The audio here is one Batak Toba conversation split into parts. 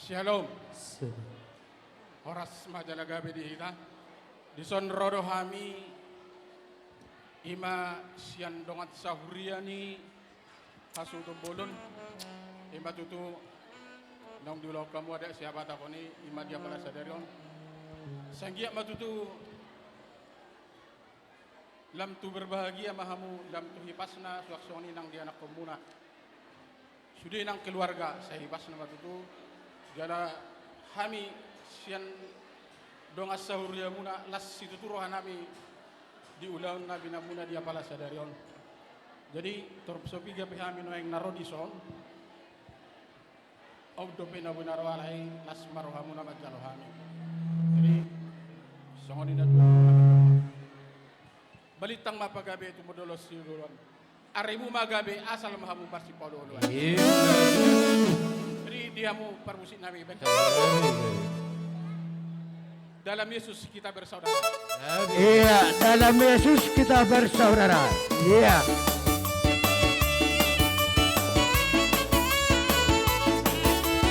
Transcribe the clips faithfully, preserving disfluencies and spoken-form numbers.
Syalom. Syalom. Horas ma jala gabe di hita. Dison ro do hami, i ma sian dongan sahuria ni hasuhuton bolon. I ma tutu naung diulahon hamu adat sihabatahon i, i ma di apala sadari on. Sai anggiat ma tutu lam tu berbahagia ma hamu, lam tu hipasna, suang songon i nang di anakhonmuna. Sude nang keluarga, sai hipasna ma tutu. Jala hami sian dongan sahuriamuna, las situtu rohanami di ulaon na binahenmuna di apala sadari on. Jadi, torop so piga pe hami nuaeng na ro dison, aut dope na boi na ro, alai las ma rohamuna manjalo hami. Jadi, songon i na tutu. Balintang ma pagabe tumundalhon sioloan. Arimu ma gabe, asal ma hamu marsipaolooloan. Iya. Jadi, di hamu parmusiknami, baen. Dalam Yesus kita bersaudara. Iya, dalam Yesus kita bersaudara. Iya.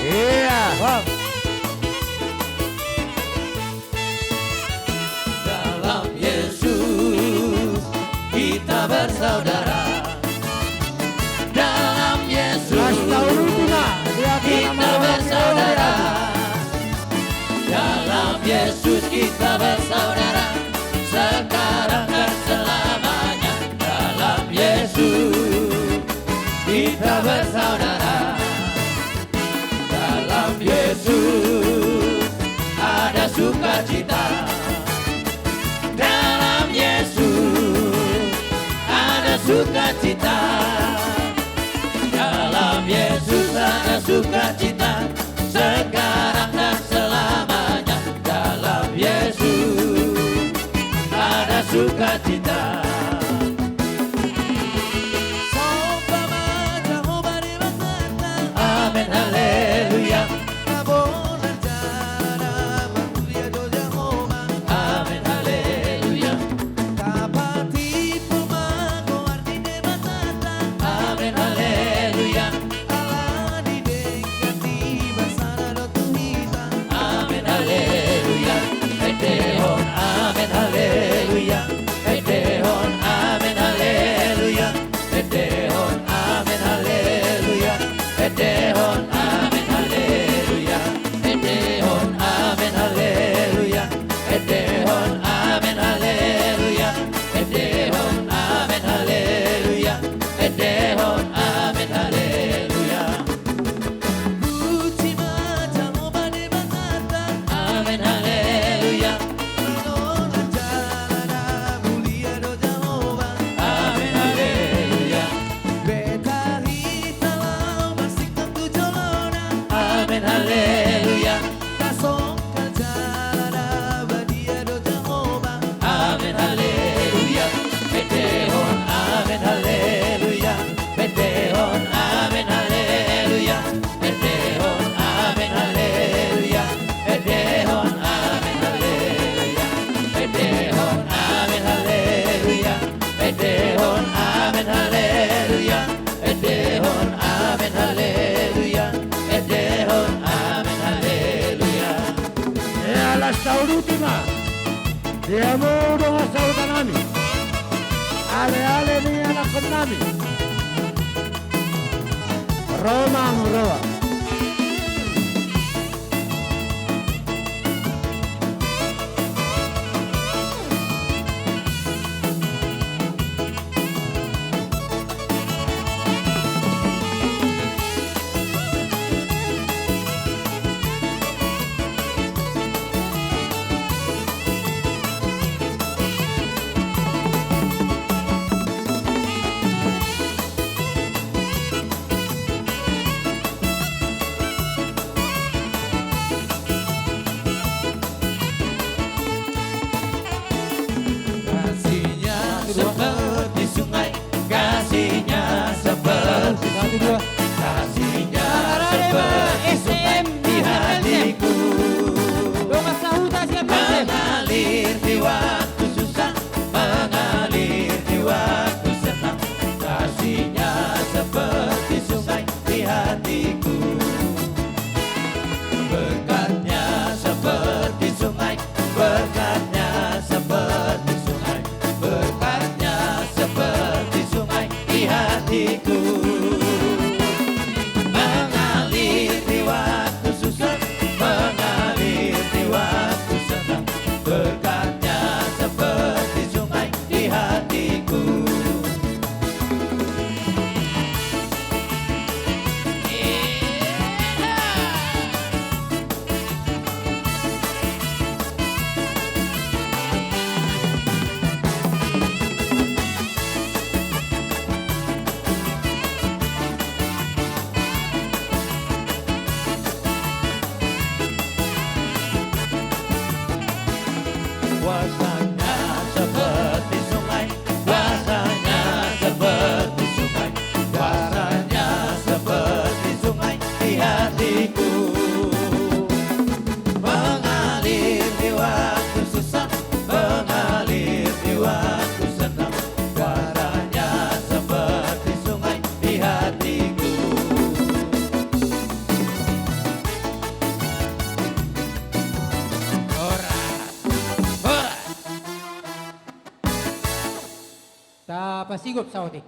Iya. Wah. Dalam Yesus kita bersaudara. Dalam Yesus kita bersaudara. Dalam Yesus kita bersaudara, sekarang dan selamanya. Dalam Yesus kita bersaudara. Dalam Yesus ada sukacita. Dalam Yesus ada sukacita. Dalam Yesus ada sukacita, sekarang dan selamanya. Dalam Yesus ada sukacita. Amen, haleluya. Amen, haleluya. Amen, haleluya. Amen, haleluya. Endehon, amen, haleluya. Endehon, amen, haleluya. Endehon, amen, haleluya. Endehon, amen, haleluya. Endehon, amen, haleluya. Endehon, amen, haleluya. Endehon, amen, haleluya. Endehon, amen, haleluya. Amen, haleluya. Amen, haleluya. Amen, haleluya. Amen, haleluya. Endehon, amen, haleluya. Endehon, amen, haleluya. Endehon, amen, haleluya. Endehon, amen, haleluya. Endehon, amen, haleluya. Endehon, amen, haleluya. Endehon, amen, haleluya. Endehon, amen, haleluya. Ia, las tauduti ma. Di hamu dongan sahutanami, aleale ni anakhonnami. Ro ma hamu, ro. Kasih-Nya seperti sungai, kasih-Nya seperti sungai, kasih-Nya seperti sungai di hatiku. Mengalir di waktu susah, mengalir di waktu senang, kasih-Nya seperti sungai di hatiku. pasigop saotik.